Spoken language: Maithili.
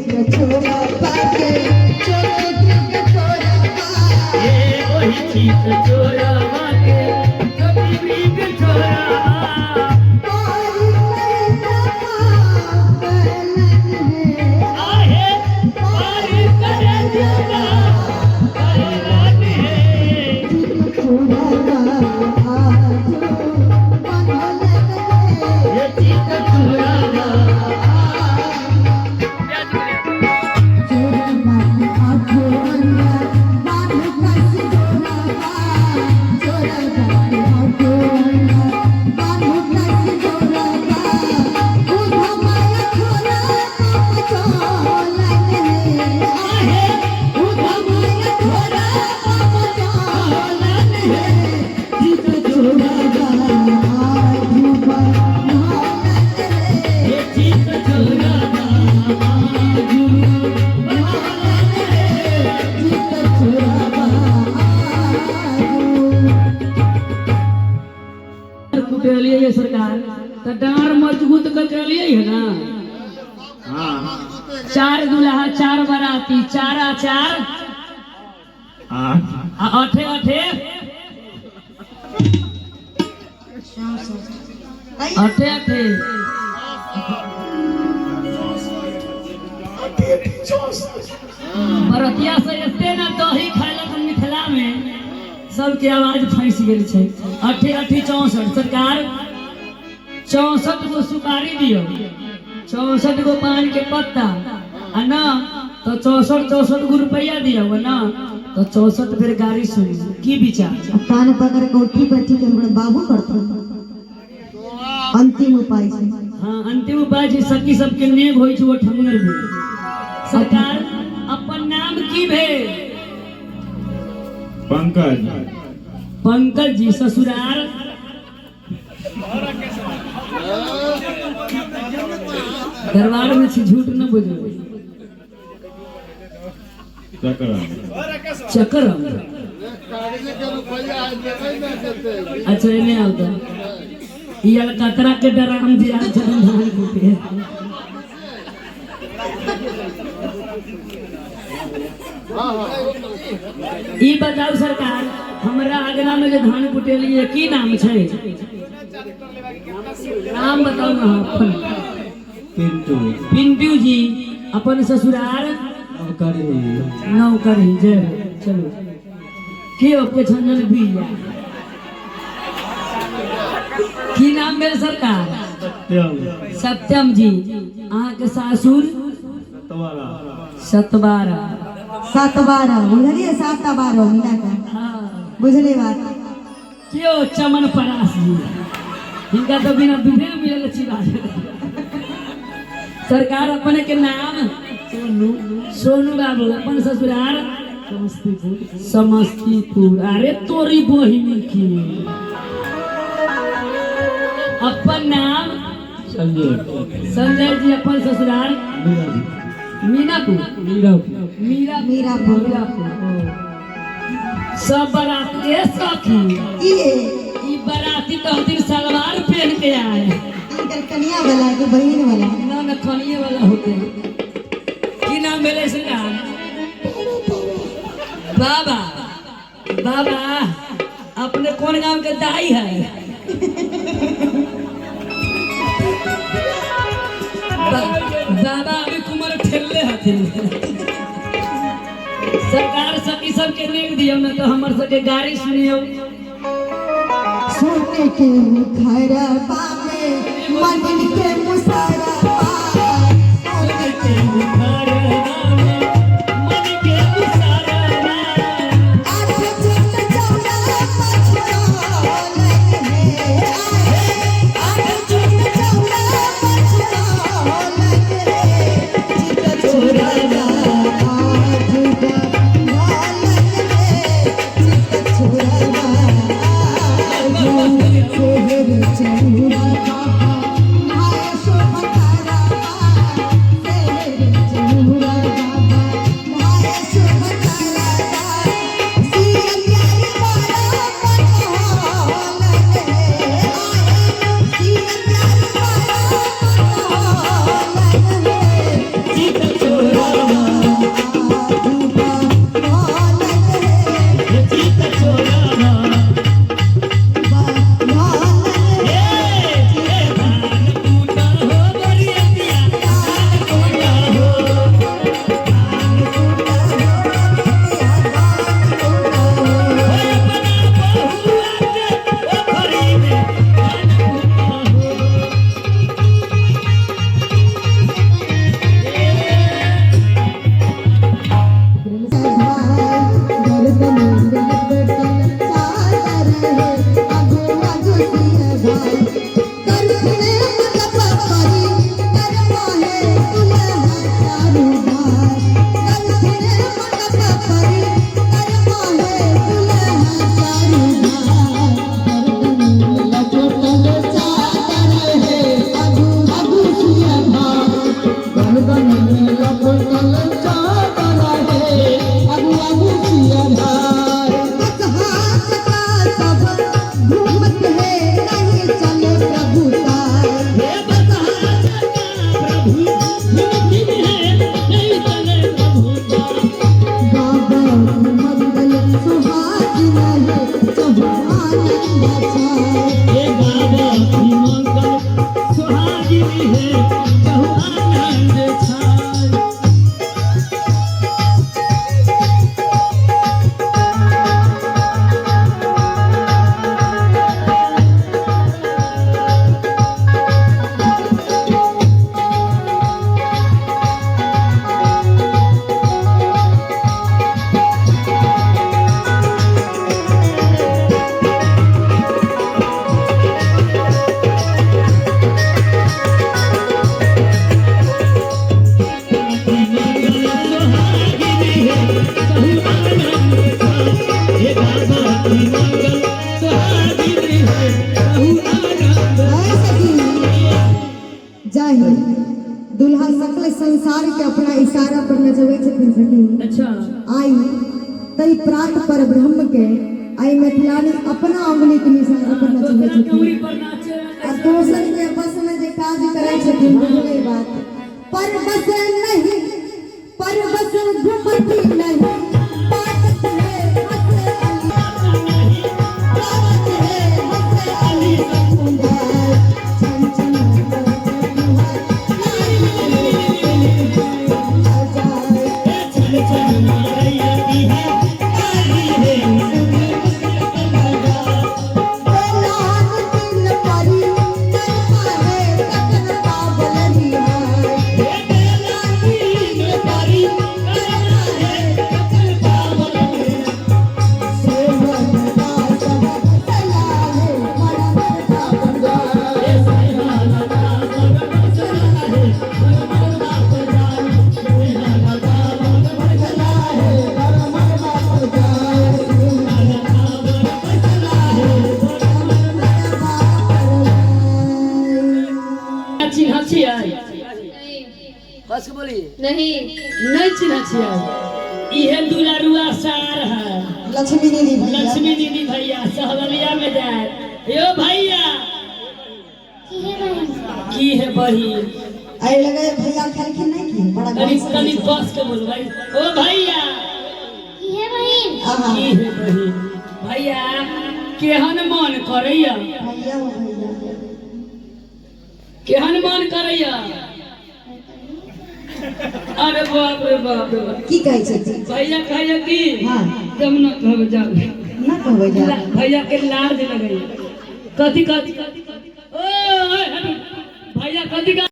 चित चोरबा के चोटी मृग छोरबा। ये ओहि चित चोरबा के चोटी मृग छोरबा। पार कर जबा बैलन हे। आहे पार कर जबा बैलन हे। चित चोरबा आजू बनलन रे। ये चित चोरबा चोरबा के आँखों अंदर बांध कस डोरबा। चोरबा के आँखों अंदर बांध कस डोरबा। उधा माया थोड़ा पाप चलन हे। आहे उधा माया थोड़ा पाप चलन हे। चित चोरबा आजू बनलन रे। ये चित चोरबा आजू बनलन रे। चित चोरबा आजू। कुटेलिए ये सरकार तो डांर मजबूत कर के लिए है ना। चार दुल्हा चार बाराती, चार आ चार आठ, आ अठे अठे अठे अठे बरतिया से एते ना दही खायलक मिथिला में सबके आवाज फंस गेल छै। अठे अठे 64। सरकार 64 गो सुपारी दियो, 64 गो पान के पत्ता आ ना तो 64 64 गो रुपया दियो ना तो 64 बेर गाड़ी सुनी। की विचार? कान पकड़ के उठी बैठी के हमरा बाबू करते। अंतिम उपाय छै। हाँ, अंतिम उपाय छै। सखी सबके नेग होइ छै ओ ठंगनर भेल। सरकार अपन नाम की भेल? पंकज। पंकज जी, ससुरार दरबार में छी, झूठ न बोलो। चक्रम। चक्रम। अच्छा, एने आवता ई अलकतरा के डराम जे आल छथिन धान कूटे। ई बताउ सरकार, हमरा अगना में जे धान कुटेलिए की नाम छै? नाम बताउ ना अपन। पिंटू। पिंटू जी, अपन ससुरार? नौकरी। नौकरी। जय हो। चलो, के ओके छंजन बिया की नाम भेल सरकार? सत्यम। सत्यम जी, अहाँके सासुर? सतवारा। सतबारा। 7 12 बुझलिए, 7 आ 12 मिला के। हाँ। बुझलिए बात? क्यों चमन परास जी, हिनका तो बिना दूधे मिलल छी बात। सरकार अपने के नाम? सोनू। सोनू बाबू, अपन ससुरार? समस्तीपुर। समस्तीपुर। अरे तोरी बहिनी की अपन नाम? संजय। संजय जी, अपन ससुराल? मीनापुर। मीरापुर। मीरा मीरापुर। मीरापुर। सब बाराती ए सखी। की ये? ई बाराती तो हम सलवार पहन के आए। इनकर कनिया वाला के बहिन वाला? ना ना, कनिए वाला होते। की नाम भेलै सरकार? बाबा। बाबा, अपने कौन गांव के दाई है? बाबा अभी कुमार ठेलले हथिन। सरकार सखी सबके नेक दियौ ना तो हमर सबके गाड़ी सुनियौ। सोने के मुखरबा में मन के मुसरबा। सोने के मन के मुसरबा। आठ चित 14 पछतालन हे। आठ चित 14 पछतालन रे। चित चोरबा आज बनलन रे। चित चोरबा आज सोहर चौरा बाबा भाय शोभा। घूमती है नहीं चले प्रभु बाबा मंगल सुहागिन है चहु आनंद छाए। हे बाबा की मंगल सुहागिनी है कहु आनंद छाय। मंगल सुहागिनी है कहु आनंद छाय। हे बाबा की मंगल सुहागिनी है कहु आनंद। ऐ सखी, जय हिंद। दुल्हा सकल संसार के अपना इशारा पर नचबै छथिन सखी। अच्छा। आई तई प्रात पर ब्रह्म के आई मैथिलानी अपना अंगुली के निशाना पर नचबै दोसरा के छथिन उंगली पर नाचे। आ दोसर के बस में जे काज करै छथिन, बुझलै बात पर बस नहीं, पर बस घुमती नहीं, बात है हंस अली, बात है हंस अली समुदाय, छन छन जाए। छन छन मारैया की है काली है। बेलान तिल परी करता है तखन बाबल रिहाय। हे बेला तीन परी करना है कतल पावल। सेवन दास बसला है मरमर बाबल। हे साईं लता बसला है मरमर बाप जान। लता बसला है मरमर बाबल जाए। लता बसला है मरमर बाबल जाए। चिन्ह छियै? कस के बोली। नहीं। नहीं चिन्ह छियै? इहे दुलारुआ सार है। लक्ष्मी दीदी भैया। लक्ष्मी दीदी भैया सहवलिया में जाए। यो भैया। की है बहन? की है बहिन? आई लगे भैया खेलखिन नहीं की बड़ा तनी गम। तनी कस के बोल भाई, ओ भैया। की है बहन? आहा। की है बहिन? भैया, केहन मन करैया? भैया हो भैया। केहन मन करैया? अरे बाप रे बाप रे बाप। की कहै छथिन? भैया कहैया की हाँ। जब न कहब जाब। ना कहबै जा। भैया के लाज लगैया। कथी कथी? ओ ओए, हटू। भैया कथी कहै?